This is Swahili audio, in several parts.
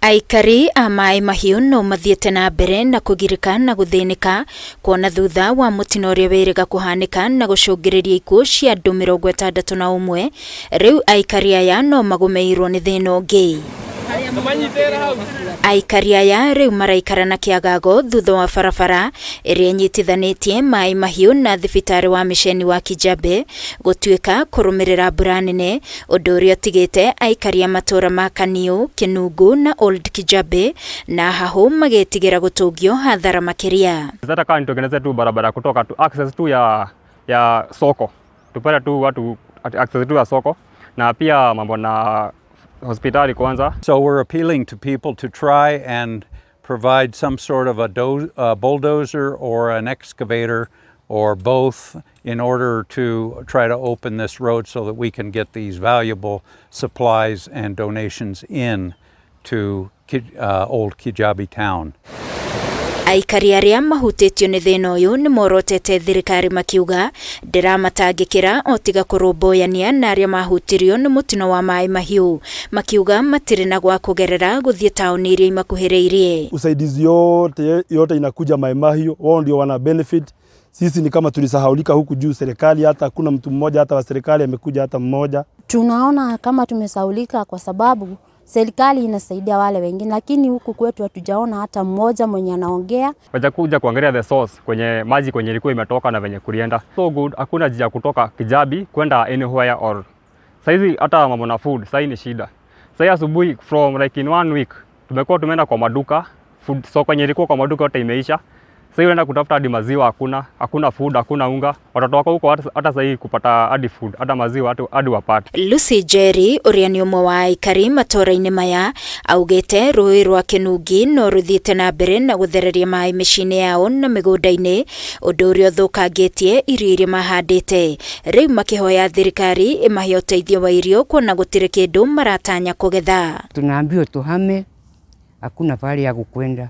Aikari a Maĩ Mahiũ no mathiĩte na mbere na kũgirĩka na gũthĩnĩka kuona thutha wa mũtino ũrĩa wĩrĩga kũhanĩka na gũcũngĩrĩria ikuũ cia andũ 61, rĩu aikari aya no magũmĩirwo nĩ thĩna ũngĩ. Aikari aya rĩu maraikara na kĩagago thutha wa barabara ĩrĩa ĩnyitithanĩtie Maĩ Mahiũ na thibitarĩ wa mĩceni wa Kijabe gũtuĩka kũrũmĩrĩra mbura nene, ũndũ ũrĩa ũtigĩte aikari a matũũra ma Kaniũ, Kĩnungu na Old Kijabe na Hahũ magĩtigĩra gũtũngio hathara makĩria. Hata kama nitengeneze tu barabara kutoka tu access tu ya soko, tupate tu watu access tu ya soko na pia mambo na hospitali kwanza. So we're appealing to people to try and provide some sort of a bulldozer or an excavator or both in order to try to open this road so that we can get these valuable supplies and donations in to Old Kijabe town. Aikari arĩa mahutĩtio nĩ thĩna ũyũ nĩ morotete thirikari makiuga ndĩramatangĩkĩra o tiga kũrũmbũyania na arĩa mahutirio nĩ mũtino wa Maĩ Mahiũ, makiuga matirĩ na gwa kũgerera gũthiĩ taũni iria imakuhĩrĩirie. Usaidizi yote yote inakuja Mai Mahiu, wao ndio wana benefit. Sisi ni kama tulisahaulika huku juu serikali, hata hakuna mtu mmoja hata wa serikali amekuja hata mmoja. Tunaona kama tumesahaulika kwa sababu serikali inasaidia wale wengine, lakini huku kwetu hatujaona hata mmoja mwenye anaongea. Wajakuja kuangalia the source kwenye maji kwenye ilikuwa imetoka na venye kulienda. So good, hakuna njia kutoka Kijabi kwenda anywhere or saizi hata mambo na food saizi ni shida. Saizi asubuhi from like in one week tumekuwa tumeenda kwa maduka, food soko yenye ilikuwa kwa maduka yote imeisha. Sasa unaenda kutafuta hadi maziwa hakuna, hakuna food, hakuna unga. Watoto wako huko hata sasa kupata hadi food, hata maziwa hadi wapate. Lucy Jerry ũrĩa nĩ ũmwe wa aikari matũũra-inĩ maya augĩte rũĩ rwa Kĩnungi no rũthiĩte na mbere na gũthereria maĩ mĩciĩ-inĩ yao na mĩgũnda-inĩ, ũndũ ũrĩa ũthũkangĩtie irio iria mahandĩte. Rĩu makĩhoya thirikari ĩmahe ũteithio wa irio kuona gũtirĩ kĩndũ maratanya kũgetha. Tunaambiwa tuhame, hakuna pahali ya kukwenda,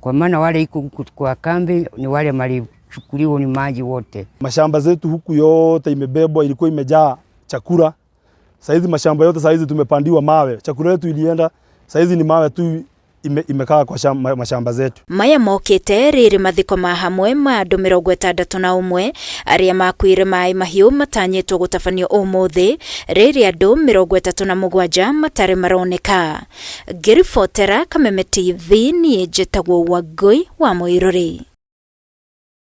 kwa maana wale iko huku kwa kambi ni wale walichukuliwa ni maji wote. Mashamba zetu huku yote imebebwa, ilikuwa imejaa chakula. Saizi mashamba yote saizi tumepandiwa mawe, chakula yetu ilienda, saizi ni mawe tu imekaa kwa mashamba zetu. Maya mokĩte rĩrĩ mathiko ma hamwe ma andũ 61 arĩa makuire Maĩ Mahiũ matanyĩtwo gũtabanio ũmũthĩ, rĩrĩ andũ 37 matarĩ maroneka. Ngĩribotera Kameme TV, niĩ njĩtagwo Wangũi wa Mũirũrĩ.